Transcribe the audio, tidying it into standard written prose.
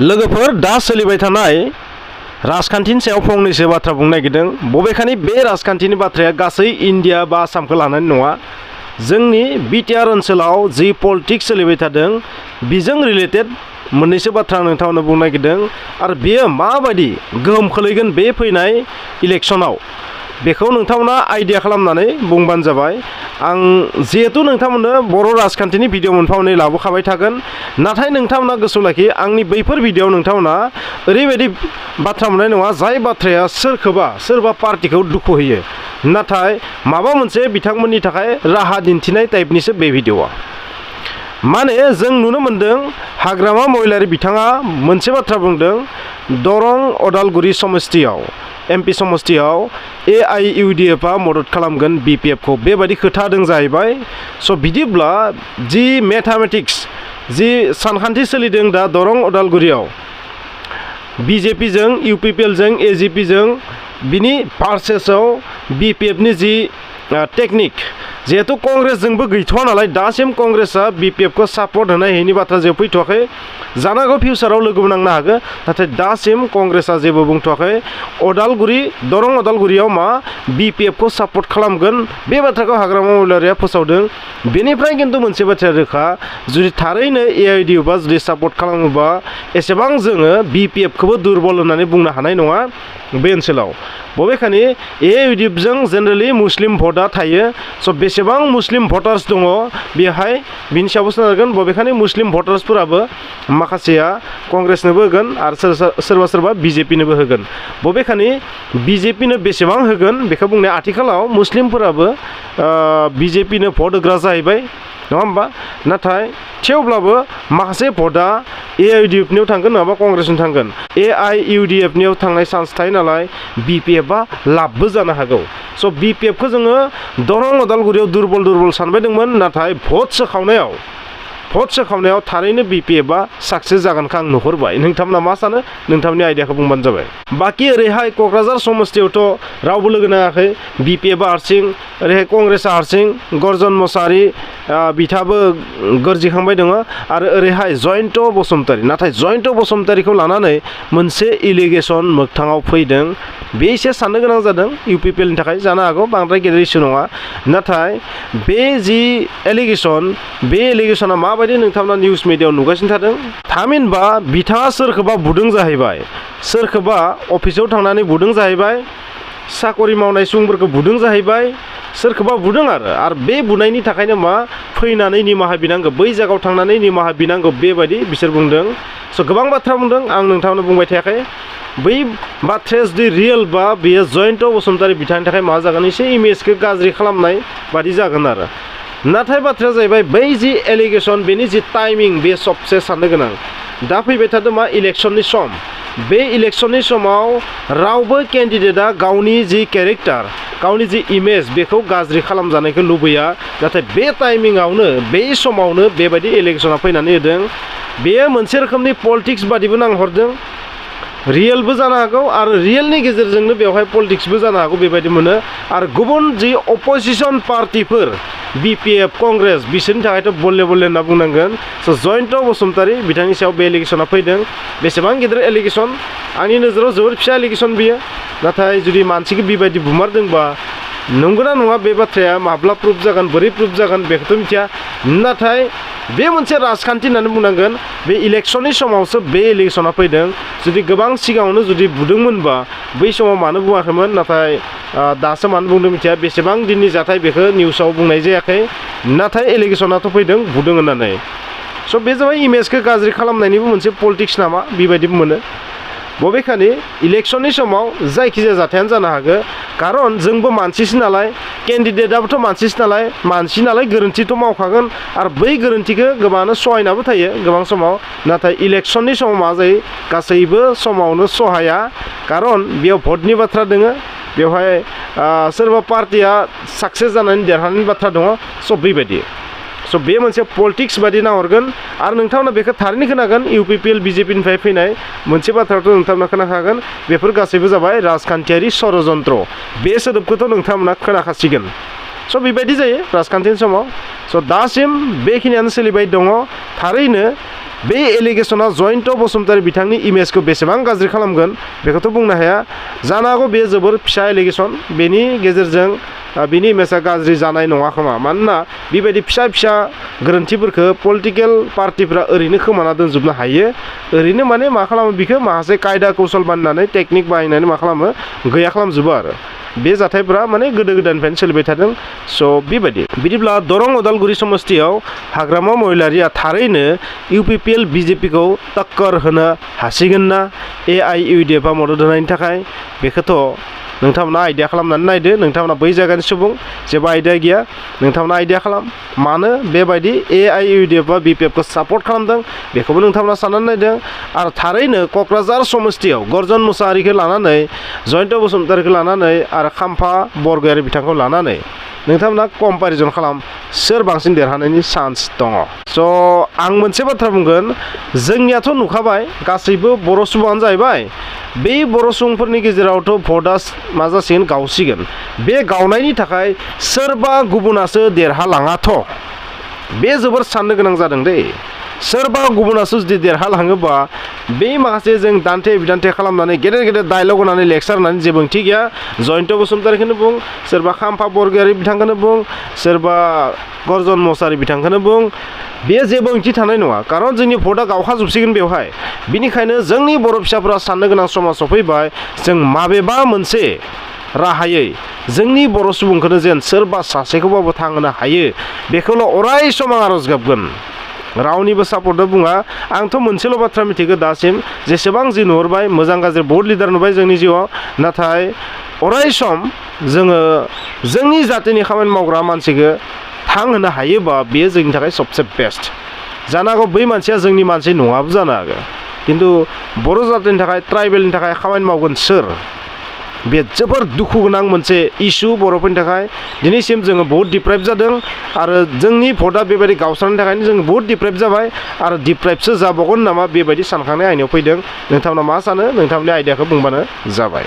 लोगोफोर दा सोलिबाय थानाय राजखान्थिनि सायाव फंनैसो बाथ्रा बुंनो नागिरदों। बबेखानि बे राजखान्थिनि बाथ्राया गासै इन्डिया बा आसामखौ लानानै नङा। जोंनि बिटिआर ओनसोलाव जि पलिटिक्स सोलिबाय थादों बेजों रिलेटेड मोननैसो बाथ्रा नोंथांनो बुंनो नागिरदों आरो बेयो माबायदि गोहोम खोलैगोन बे फैनाय इलेक्सनाव बेखौ नोंथांमोना आइडिया खालामनानै बुंबानो जाबाय। आं जिहेतु नोंथांमोननो बर' राजखान्थिनि भिडिअ मोनफा मोननै लाबोखाबाय थागोन, नाथाय नोंथांमोना गोसोआव लाखि आंनि बैफोर भिडिअआव नोंथांमोना ओरैबायदि बाथ्रा मोननाय नङा जाय बाथ्राया सोरबा पार्टिखौ दुखु होयो, नाथाय माबा मोनसे बिथांमोननि थाखाय राहा दिन्थिनाय टाइपनिसो बे भिडिअआ। माने जों नुनो मोनदों हाग्रामा महिलारि बिथाङा मोनसे बाथ्रा बुंदों, दरं अदालगुरि समस्तियाव एमपि समस्तियाव AIUDFआ मदद खालामगोन BPFखौ, बेबायदि खोथा होदों जाहैबाय। स' बिदिब्ला जि मेथामेटिक्स जि सानखान्थि सोलिदों दा दरं अदालगुरियाव BJPजों UPPLजों AGPजों बिनि भार्सेसआव BPFनि जि टेकनिक, जिहेतु कंग्रेसजोंबो गैथ'वा नालाय दासिम कंग्रेसआ BPFखौ सापर्ट होनायनि बाथ्रा जेबो फैथ'वाखै। जानो हागौ फिउचाराव लोगो नांनो हागौ, नाथाय दासिम कंग्रेसआ जेबो बुंथ'वाखै। दरं अदालगुरियाव मा BPFखौ सापर्ट खालामगोन बे बाथ्राखौ हाग्रामा महिलारिया फोसावदों। बेनिफ्राय खिन्थु मोनसे बाथ्राया रोखा, जुदि थारैनो AIUDFआ जुदि सापर्ट खालामोबा एसेबां जोङो BPFखौबो दुरबल होननानै बुंनो हानाय नङा बे ओनसोलाव। बबेखानि AIUDFजों जेनेरेलि मुस्लिम भटआ थायो। स' बेसेबां मुस्लिम भटार्स दङ बेहाय बिनि सायावबो सोनारगोन। बबेखानि मुस्लिम भटार्सफोराबो माखासेया कंग्रेसनोबो होगोन आरो सोरबा BJPनोबो होगोन। बबेखानि BJPनो बेसेबां होगोन बेखौ बुंनाया आथिखालाव मुस्लिमफोराबो BJPनो भट होग्रा जाहैबाय, नङा होमबा? नाथाय थेवब्लाबो माखासे भटआ AIUDFनियाव थांगोन नङाबा कंग्रेसनो थांगोन। AIUDFनियाव थांनाय चान्स थायो नालाय BPFआ लाभबो जानो हागौ। स' BPFखौ जोङो दरं अदालगुरियाव दुरबल सानबायदोंमोन, नाथाय भट सोखावनायाव थारैनो BPFआ साक्सेस जागोनखौ आं नुहुरबाय। नोंथांमोना मा सानो? नोंथांनि आइडियाखौ बुंबानो जाबाय। बाखि ओरैहाय क'क्राझार समस्तियावथ' रावबो लोगो नाङाखै। BPFआ हारसिं, ओरैहाय कंग्रेसआ हारसिं, गर्जन मसाहारि बिथाङाबो गोरजिखांबाय दङ आरो ओरैहाय जयन्त बसुमतारी। नाथाय जयन्त बसुमतारीखौ लानानै मोनसे एलिगेसन मोगथाङाव फैदों। बे एसे साननो गोनां जादों UPPLनि थाखाय, जानो हागौ बांद्राय गेदेर इस्यु नङा। नाथाय बे जि एलिगेसना माबायदि नोंथांमोना निउस मिडियाआव नुगासिनो थादों। थामहिनबा बिथाङा सोरखौबा बुदों जाहैबाय, सोरखौबा अफिसाव थांनानै बुदों जाहैबाय, साकरि मावनाय सुबुंफोरखौ बुदों जाहैबाय, सोरखौबा बुदों आरो बे बुनायनि थाखायनो मा फैनानै निमाहा बिनांगौ, बै जायगायाव थांनानै निमाहा बिनांगौ, बेबायदि बिसोर बुंदों। स' गोबां बाथ्रा बुंदों, आं नोंथांनो बुंबाय थायाखै। बै बाथ्राया जुदि रियेल बा बेयो जयन्त बसुमतारी बिथांनि थाखाय मा जागोन, एसे इमेजखौ गाज्रि खालामनाय बादि जागोन आरो। नाथाय बाथ्राया जाहैबाय बै जि एलिगेसन बेनि जि टाइमिं बे सबसे साननो गोनां। दा फैबाय थादों मा इलेक्सननि सम। बे इलेक्सननि समाव रावबो केन्डिडेटआ गावनि जि केरेक्टार, गावनि जि इमेज बेखौ गाज्रि खालामजानायखौ लुबैया। नाथाय बे टाइमिंआवनो बे समावनो बेबायदि इलेक्सना फैनानै होदों। बेयो मोनसे रोखोमनि पलिटिक्स बादिबो नांहरदों। रियेलबो जानो हागौ आरो रियेलनि गेजेरजोंनो बेवहाय पलिटिक्सबो जानो हागौ बेबायदि मोनो। आरो गुबुन जि अपोजिसन पार्टिफोर BPF कंग्रेस बिसोरनि थाखायथ' बल्ले होनना बुंनांगोन। स' जयन्त बसुमतारी बिथांनि सायाव बे एलिगेसना फैदों। बेसेबां गिदिर एलिगेसन, आंनि नोजोराव जोबोर फिसा एलिगेसन बियो। नाथाय जुदि मानसिखौ बेबायदि बुमारदोंबा नंगौना नङा बे बाथ्राया माब्ला प्रुफ जागोन, बोरै प्रुफ जागोन बेखौथ' मिथिया। नाथाय बे मोनसे राजखान्थि होननानै बुंनांगोन। बे इलेक्सननि समावसो बे एलिगेसना फैदों। जुदि गोबां सिगाङावनो जुदि बुदोंमोनबा बै समाव मानो बुङाखैमोन, नाथाय दासो मानो बुंदों मिथिया। बेसेबां दिननि जाथाय बेखौ निउसाव बुंनाय जायाखै, नाथाय एलिगेसनाथ' फैदों बुदों होननानै। स' बे जाबाय इमेजखौ गाज्रि खालामनायनिबो मोनसे पलिटिक्स नामा बेबायदिबो मोनो। बबेखानि इलेक्सननि समाव जायखिजाया जाथायानो जानो हागौ, खारन जोंबो मानसिसो नालाय, केन्डिडेटआबोथ' मानसिसो नालाय, मानसि नालाय गोरोन्थिथ' मावखागोन आरो बै गोरोन्थिखौ गोबाङानो सहायनाबो थायो गोबां समाव। नाथाय इलेक्सननि समाव मा जायो, गासैबो समावनो सहाया, खारन बेयाव भटनि बाथ्रा दङ, बेवहाय सोरबा पार्टिया साक्सेस जानानै देरहानायनि बाथ्रा दङ। स' बेबायदि बे मोनसे पलिटिक्स बादि नाहरगोन आरो नोंथांमोना बेखौ थारैनो खोनागोन। UPPL BJPनिफ्राय फैनाय मोनसे बाथ्राखौथ' नोंथांमोना खोनाखागोन। बेफोर गासैबो जाबाय राजखान्थियारि षड़यन्त्र। बे सोदोबखौथ' नोंथांमोना खोनाखासिगोन। स' बेबायदि जायो राजखान्थिनि समाव। स' दासिम बेखिनियानो सोलिबाय दङ। थारैनो बे एलिगेसना जयन्त बसुमतारी बिथांनि इमेजखौ बेसेबां गाज्रि खालामगोन बेखौथ' बुंनो हाया जानो हागौ बे जोबोर फिसा एलिगेसन बेनि गेजेरजों बिनि इमेजआ गाज्रि जानाय नङा खोमा मानोना बेबायदि फिसा फिसा गोरोन्थिफोरखौ पलिटिकेल पार्टिफ्रा ओरैनो खोमाना दोनजोबनो हायो ओरैनो माने मा खालामो बिखौ माखासे कायदा कौशल बानायनानै टेकनिक बाहायनानै मा खालामो गैया खालामजोबो आरो बे जाथायफोरा माने गोदो गोदायनिफ्रायनो सोलिबाय थादों स' बेबायदि बिदिब्ला दरं उदालगुरि समस्तियाव हाग्रामा महिलारिया थारैनो UPPL BJP खौ टक्कर होनो हासिगोन ना AIUDF आ मदद होनायनि थाखाय बेखौथ' नोंथांमोना आइडिया खालामनानै नायदो नोंथांमोना बै जायगानि सुबुं जेबो आइडिया गैया नोंथांमोना आइडिया खालाम मानो बेबायदि AIUDF आ BPF खौ सापर्ट खालामदों बेखौबो नोंथांमोना साननानै नायदों आरो थारैनो क'क्राझार समस्तियाव गर्जन मुसाहारिखौ लानानै जयन्त बसुमतारीखौ लानानै आरो खाम्फा बरगयारी बिथांखौ लानानै नोंथांमोना कम्पेरिजन खालाम सोर बांसिन देरहानायनि चान्स दङ स' आं मोनसे बाथ्रा बुंगोन जोंनियाथ' नुखाबाय गासैबो बर' सुबुङानो जाहैबाय बे बर' सुबुंफोरनि गेजेरावथ' भटआ मा जासिगोन गावसिगोन बे गावनायनि थाखाय सोरबा गुबुनासो देरहालाङाथ' बे जोबोर साननो गोनां जादों दै सोरबा गुबुनासो जुदि देरहालाङोबा बे माखासे जों दान्थे बिदान्थे खालामनानै गेदेर गेदेर डायलग होनानै लेक्सार होनानै जेबो ओंथि गैया जयन्त बसुमतारीखौनो बुं सोरबा खाम्फा बरगयारी बिथांखौनो बुं सोरबा गर्जन मुसाहारि बिथांखौनो बुं बे जेबो ओंथि थानाय नङा खारन जोंनि भटआ गावखाजोबसिगोन बेवहाय बिनिखायनो जोंनि बर' फिसाफोरा साननो गोनां समा सफैबाय जों माबेबा मोनसे राहायै जोंनि बर' सुबुंखौनो जेन सोरबा सासेखौबाबो थांहोनो हायो बेखौल' अराय सम आं आरज गाबगोन रावनिबो सापर्टआ बुङा आंथ' मोनसेल' बाथ्रा मिथिगौ दासिम जेसेबां जि नुहुरबाय मोजां गाज्रि बहुत लिडार नुबाय जोंनि जिउआव नाथाय अराय सम जोङो जोंनि जातिनि खामानि मावग्रा मानसिखौ थांहोनो हायोबा बेयो जोंनि थाखाय सबसे बेस्ट जानो हागौ बै मानसिया जोंनि मानसि नङाबो जानो हागौ खिन्थु बर' जातिनि थाखाय ट्राइबेलनि थाखाय खामानि मावगोन सोर बे जोबोर दुखु गोनां मोनसे इस्यु बर'फोरनि थाखाय दिनैसिम जोङो बहुत डिप्राइभ जादों आरो जोंनि भटआ बेबायदि गावस्रानायनि थाखायनो जों बहुत डिप्राइभ जाबाय आरो डिप्राइभसो जाबावगोन नामा बेबायदि सानखांनाय आंनियाव फैदों नोंथांमोना मा सानो नोंथांमोननि आइडियाखौ बुंबानो जाबाय